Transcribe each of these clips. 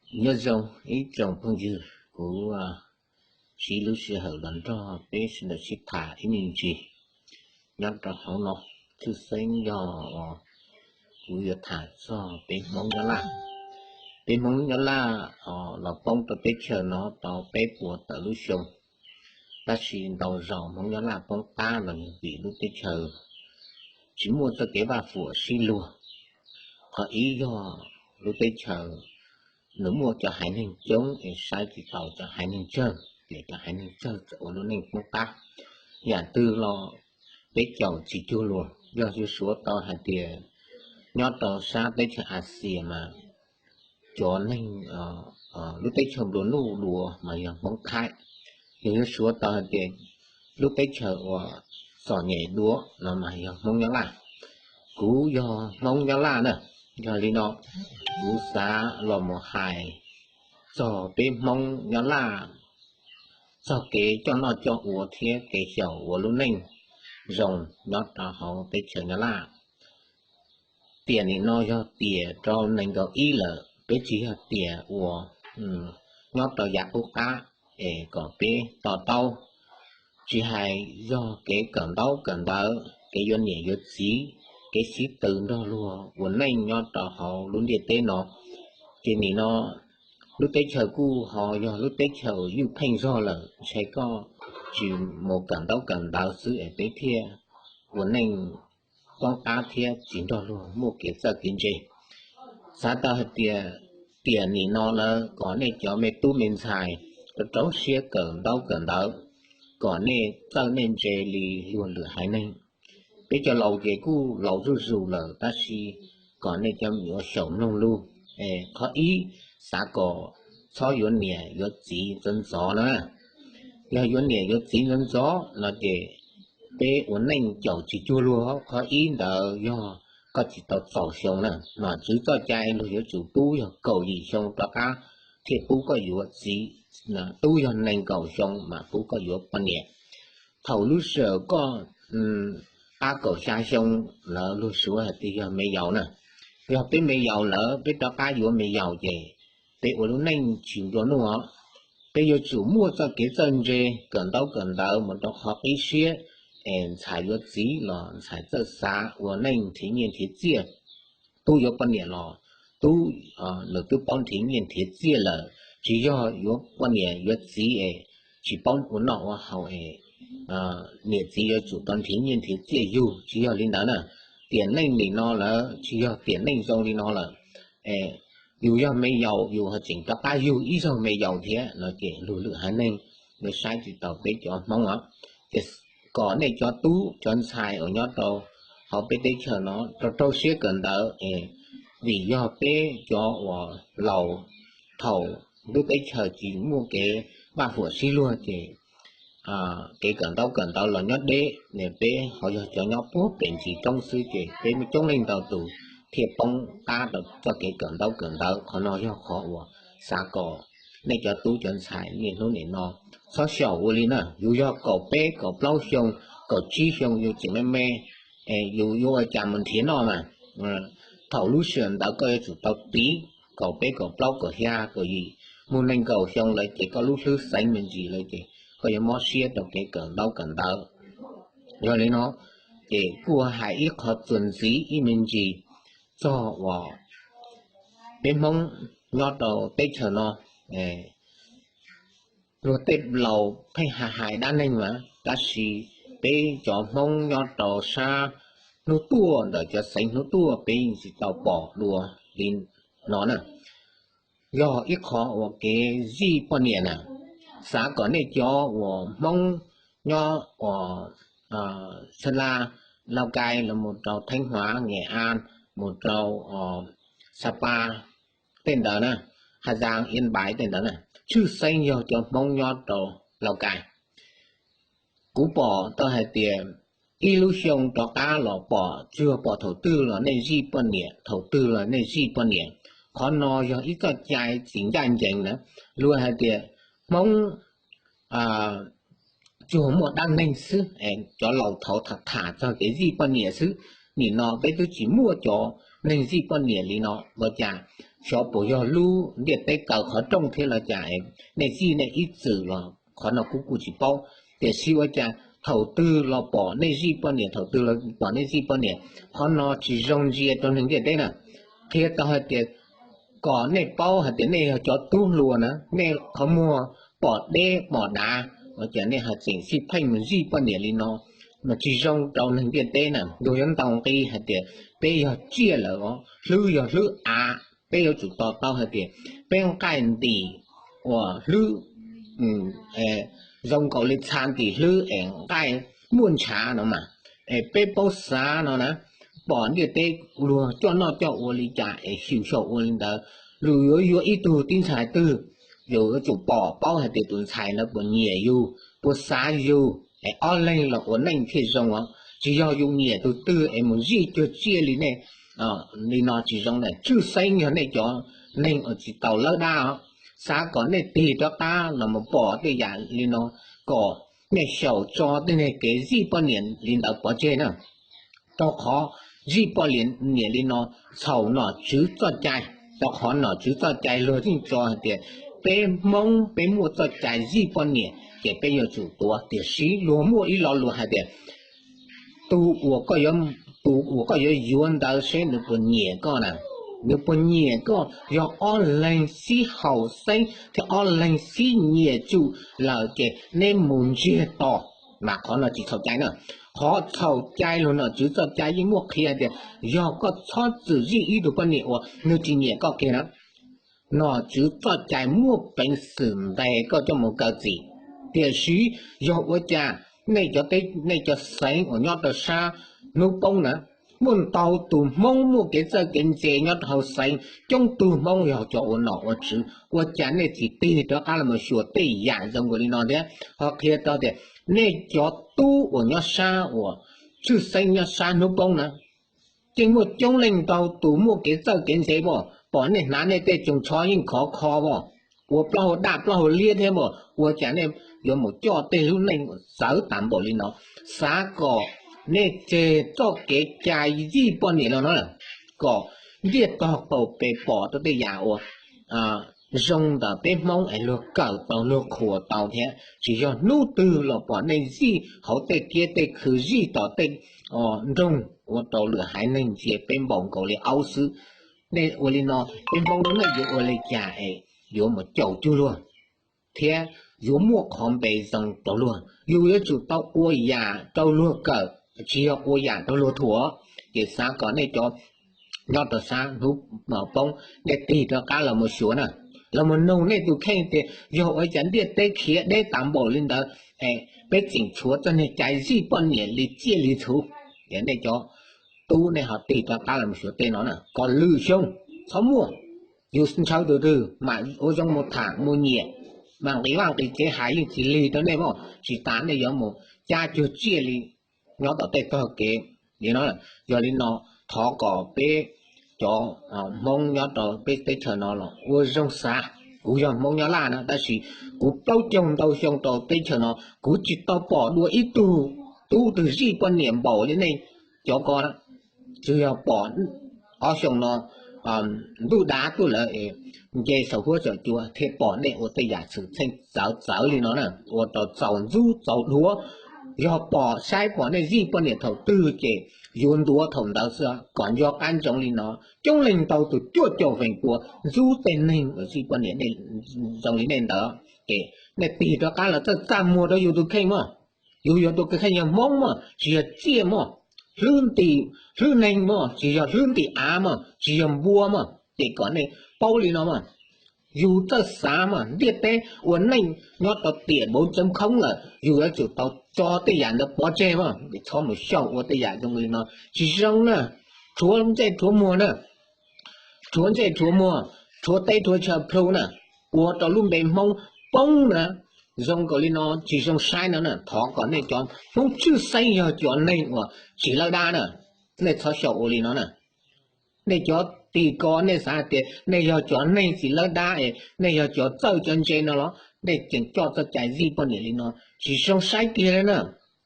Nyob zoo ib tsoom phooj ywg, kuv siv lub sij hawm los nrog peb sawv daws sib tham ib me ntsis nyob rau hauv no. Tshwj xeeb yog kuv yuav tham txog peb Hmoob Nyab Laj. Peb Hmoob Nyab Laj los poob rau teb chaws no tau peb puas tawm lub xyoo, tab sis ntau zaus Hmoob Nyab Laj poob qab los yog vim lub teb chaws tsis muaj txoj kev vaj huam sib luag. Qhov ib yog lub teb chaws nws muaj cov haiv neeg coob es saib tsis taus cov haiv neeg tsawg, ces cov haiv neeg tsawg txawm ua lub neej poob qab. Yam twg los peb caum tsis cuag luag. Yog yuav suav tau hais tias nyob rau sab teb chaws Axias mas cov neeg lub teb chaws nplua nuj dua mas yog Hmoob Thaib. Yog yuav suav tau hais tias lub teb chaws uas txom nyem dua no mas yog Hmoob Nyab Laj. Kuv yog Hmoob Nyab Laj na, yog li no kuv xav los mus hais txog peb Hmoob Nyab Laj, txog kev coj noj coj ua thiab kev xyaum ua lub neej zoo nyob rau hauv teb chaws Nyab Laj. Tiam nim no yog tiam rau nees nkaum ib lawm, peb tsis yog tiam uas nyob rau yav qub qab es kom peb to taub. Tsis hais yog kev kawm ntaub kawm ntawv, kev yuav niam yuav txiv, kev sib tw nrog luag ua neej nyob rau hauv lub ntiaj teb no, ces nim no lub teb chaws kuj ho yog lub teb chaws ywj pheej zog lawm, ntshe koj tsis mus kawm ntaub kawm ntawv xwb es peb thiaj ua neej poob qab thiab tsis nrog luag muaj kev txawj kev ntse. Xav tau hais tias tiam nim no lawm kom nej cov me tub me ntxhais rau rau siab kawm ntaub kawm ntawv, kom nej txawj nej ntse li luag lwm haiv neeg. Peb cov laus ces kuj laus zuj zus lawm tab sis kom nej cov me nyuam xyaum mloog lug. Qhov ib, xav kom txhob yuav niam yuav txiv ntxov ntxov na. Yog yuav niam yuav txiv ntxov ntxov no ces peb ua neej caum tsis cuag luag. Qhov ib ntawd yog koj tsis tau txaus xyoo na, nom tswv txoj cai luag yuav tsum pub yog kaum yim xyoo rov qab thiaj pub koj yuav txiv, tub yog nees nkaum xyoo mas pub koj yuav poj niam. Thaum lub sij hawm koj qab kaum xya xyoo lawm luag suav hais tias yog me yaus na. Yog peb me yaus lawm peb rov qab yuav me yaus ces peb ua lub neej tsis nplua nuj os. Peb yuav tsum muaj txoj kev txawj ntse, kawm ntaub kawm ntawv mus rau qhov qib siab, es ntxhais yuav txiv los ntxhais txawj xav ua neej nrhiav nyiaj nrhiav txiaj. Tub yuav poj niam los tub nws twb paub nrhiav nyiaj nrhiav txiaj lawm, tsis yog yuav poj niam yuav txiv es tsis paub ua noj ua haus es niam txiv yuav tsum tau nrhiav nyiaj nrhiav txiaj yug, tsis yog li ntawd na. Tiam neej nim no lawm tsis yog tiam neej zoo li no lawm. Yus yog me yaus yus ho tseem rov qab yug ib zaug me yaus thiab no ces luag lwm haiv neeg yuav saib tsis taus peb cov Hmoob os. Ces kom nej cov tub cov ntxhais uas nyob rau hauv peb teb chaws no rau rau siab kawm ntawv es vim yog peb cov uas laus, thaum lub teb chaws tsis muaj kev vaj huam sib luag ces kev kawm ntaub kawm ntawv los nyob deb, peb ho yog cov nyob puag pem ntsis roob xwb ces peb muaj coob leej ntau tus thiaj poob qab rau txoj kev kawm ntaub kawm ntawv. Qhov no yog qhov uas xav kom nej cov tub cov ntxhais niaj hnub nim no txhob xyaum ua li na. Yus yog kaum peb kaum plaub xyoo, kaum tsib xyoo yus tseem me me, yus yuav ua cas mus nrhiav noj mas? Thaum lub sij hawm ntawd koj yuav tsum tau tiv, kaum peb kaum plaub kaum xya kaum yim, mus nees nkaum xyoo lawm ces koj lub hlwb xeev me ntsis lawm ces koj yuav mob siab rau kev kawm ntaub kawm ntawv. Yog li no ces kuj hais ib qho txuas ntxiv ib me ntsis txog uas peb Hmoob nyob rau teb chaws no. Luag tej laus pheej hais hais dab neeg mas, tab sis peb cov Hmoob nyob rau sab hnub tuaj ntawm cov xeev hnub tuaj peb yeej tsis tau pom dua li no na. Yog ib qho uas kev zij poj niam na, xav kom nej cov uas Hmoob nyob uas Xas Las, Lauj Kai los mus rau Theeb Huav, Nges As, mus rau Xas Pas tej ntawd na, Has Zas, Yas Npais tej ntawd na, tshwj xeeb yog cov Hmoob nyob rau Lauj Kai. Kuv pom tau hais tias ib lub xyoo rov qab los pom tsuas pom thaum twg los nej zij poj niam, thaum twg los nej zij poj niam. Qhov no yog ib txoj cai tsis ncaj ncees na. Luag hais tias Hmoob tsuas muaj dab neeg xwb, cov laus thaud tham tham txog kev zij poj niam xwb. Nim no peb twb tsis muaj cov neeg zij poj niam li no ua cas xyov puas yog lub ntiaj teb kaw qhov rooj thiab los cas, nej zij nej ib txwm los qhov no kuv kuj tsis paub. Tiam sis ua cas thaum twg los pom nej zij poj niam, thaum twg los pom nej zij poj niam, qhov no tsis zoo ntsia rau neeg ntiaj teb na. Qhia tau hais tias kom nej paub hais tias nej yog cov tub hluas na, nej qhov muag pom deb pom dav, ua cas nej ho tseem xij pheej mus zij poj niam li no, mas tsis zoo rau neeg ntiaj teb na. Luag yuav ntaus nqi hais tias peb yog tsiaj lawm os, hlwb yog hlwb av, peb yuav tsum to taub hais tias peb nqaij ntim uas hlwb zoo nkaus li txha ntim hlwb es nqaij muaj ntshav no mas, es peb paub xav no na, pom ntiaj teb luag coj noj coj ua li cas es xyum xyaum ua li ntawd. Luag yuav yuav ib tug tib ntxhais twg, yus yuav tsum pom paub hais tias tus ntxhais ntawd puas nyiam yus, puas xav yus, es ob leeg los ua neej thiaj zoo os. Tsis yog yus nyiam tus twg es mus zij cuag tsiaj li nej li no tsis zoo na. Tshwj xeeb yog nej cov neeg uas tsis tau lawb dab os, xav kom nej tig rov qab los mus pom tej yam li no, kom nej xyaum tso tej niag kev zij poj niam li ntawd pov tseg na. Rau qhov zij poj niam li no txhaum nom tswv txoj cai, rau qhov nom tswv txoj cai luag yeej tso hais tias peb Hmoob peb muaj txoj cai zij poj niam ces peb yuav tsum tuav. Tiam sis luag muaj ib lo lus hais tias tus uas koj yuav, tus uas koj yuav yuav ntawd seb nws puas nyiam koj na, nws puas nyiam koj. Yog ob leeg sib haum xeeb thiab ob leeg sib nyiam tsum lawm ces neb mus ntsiag to, mas qhov no tsis txhaum cai na. Qhov txhaum cai luag nom tswv txoj cai yeej muaj qhia tias yog koj txhob txwm zij ib tug poj niam uas nws tsis nyiam koj kiag na. Nom tswv txoj cai muaj peev xwm ntes koj coj mus kaw txim. Tiam sis yog ua cas nej cov teb, nej cov xeev uas nyob rau sab hnub poob na, muaj ntau tus Hmoob muaj kev txawj kev ntse nyob rau hauv xeev, coob tug Hmoob yog cov ua nom ua tswv, ua cas nej tsis tig rov qab los mus xyuas tej yam zoo nkaus li no thiab? Ho qhia tau tias nej cov tub uas nyob sab uas tshwj xeeb nyob sab hnub poob na, yeej muaj coob leej ntau tus muaj kev txawj kev ntse as, pom nej hnav nej tej tsoos tsho yeej khov kho as, ua plaub hau daj plaub hau liab thiab as, ua cas nej yuav mus coj tej lub neej txawv tas npaum li no? Xav kom nej tseg txoj kev cai zij poj niam los no, kom ntiaj tog qaum pes pom tau tej yam uas zoo ntawm peb Hmoob es luag kawm tau luag qhuas tau thiab. Tsis yog hnub twg los pom nej zij hauv tej kiab tej khw, zij tom tej nroog ua rau lwm haiv neeg ntsia peb npaum nkaus li aub xwb. Nej ua li no peb Hmoob lub neej yuav ua li cas es yuav mus caum cuag luag thiab yuav muaj qhov npe zoo rau luag? Yus yuav tsum tau ua yam rau luag kawm, tsis yog ua yam rau luag thuam. Ces xav kom nej cov nyob rau sab hnub poob nej tig rov qab los mus xyuas na, los mus nug nej tus kheej tias yog ua cas ntiaj teb khiav deb tas npaum li ntawd es peb tseem tshuav txoj niag cai zij poj niam li tsiaj li txhu. Ces nej cov tub nej ho tig rov qab los mus xyuas tej no na, kom lwm xyoo txhob muaj. Yus ntshaw tus twg mam ua zoo mus tham mus nyiam, mas nqis vaj nqis tsev hais yeej tsis lig rau nej mas, tsis tas nej yuav mus cab cuag tsiaj li nyob tom tej tog kev li no. Yog li no, thov kom peb cov Hmoob nyob rau peb teb chaws no los ua zoo xav. Kuv yog Hmoob Nyab Laj na, tab sis kuv plaub caug ntau xyoo rau teb chaws no kuv tsis tau pom dua ib tug tub twg zij poj niam npaum li nej cov ko na. Tsuas yog pom ob xyoo no ntuj dav tuaj lawm es nce saum huab saum cua thiaj pom nej ua tej yam xwm txheej txawv txawv li no na, ua rau txaus ntxub txaus dhuav. Yog pom saib pom nej zij poj niam thaum twg ces yuav ntuav thaum ntawd xwb. Kom nco qab ntsoov li no, coob leej ntau tus cuaj caum feem pua ntxub tej neeg uas zij poj niam zoo li nej ntawd. Ces nej tig rov qab los txaj txaj muag rau yus tus kheej mog. Yus yog tus kheej yog Hmoob mog, tsis yog tsiaj mog, hlwb ntim hlwb neeg mog, tsis yog hlwb ntim av mog, tsis yog npua mog. Ces kom nej paub li no mog, yus txawj xav mog. Ntiaj teb ua neej nyob rau tiam npaum tseem khoob lawm, yus yuav tsum tau tso tej yam ntawd pov tseg mog, txhob mus xyaum ua tej yam zoo li no, tsis zoo na. Rhuav ntsej rhuav muag na, rhuav ntsej rhuav muag, rhuav teb rhuav chaw plhu na, ua rau lub npe Hmoob poob na. Zoo nkaus li no tsis zoo saib no na. Thov kom nej cov Hmoob tshwj xeeb yog cov neeg uas tsis lawb dab na, nej txhob xyaum ua li no na. Nej cov tim ko nej xav hais tias nej yog cov neeg tsis lawb dab es nej yog cov txawj cov ntse no los nej tseem coj txoj cai zij poj niam li no, tsis zoo saib kiag li na.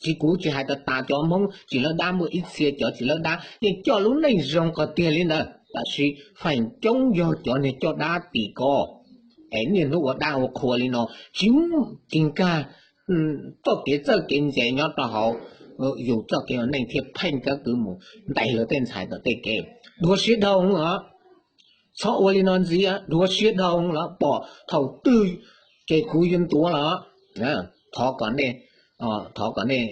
Tsis, kuv tsis hais tas tas cov Hmoob tsis lawb dab, muaj ib txhia cov tsis lawb dab yeej coj lub neej zoo qhov tiag li ntawd. Tab sis feem coob yog cov niag coj dab tim ko, es niaj hnub ua dab ua qhua li no, tsis, tsis nkag txoj kev txawj kev ntse nyob rau hauv yus txoj kev ua neej thiaj pheej kab kwv mus ntais luag tej ntxhais tom tej kev. Dhuav siab dhau os, txhob ua li no ntxiv, dhuav siab dhau los pom thaum twg ces kuv yuav ntuav los. Thov kom nej, thov kom nej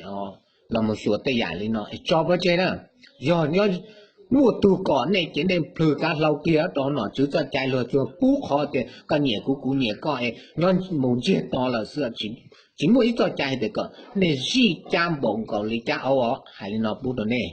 los mus xyuas tej yam li no es tso pov tseg na. Yog nyob muaj tug kom nej ces nej plhws kav hlau kiag rau nom tswv txoj cai, luag tsuas pub qhov tias koj nyiam kuv kuv nyiam koj es nyob mus ntsiag to lawm xwb. Tsis muaj ib txoj cai hais tias kom nej zij cab npaum nkaus li cab aub os, hais li no pub rau nej.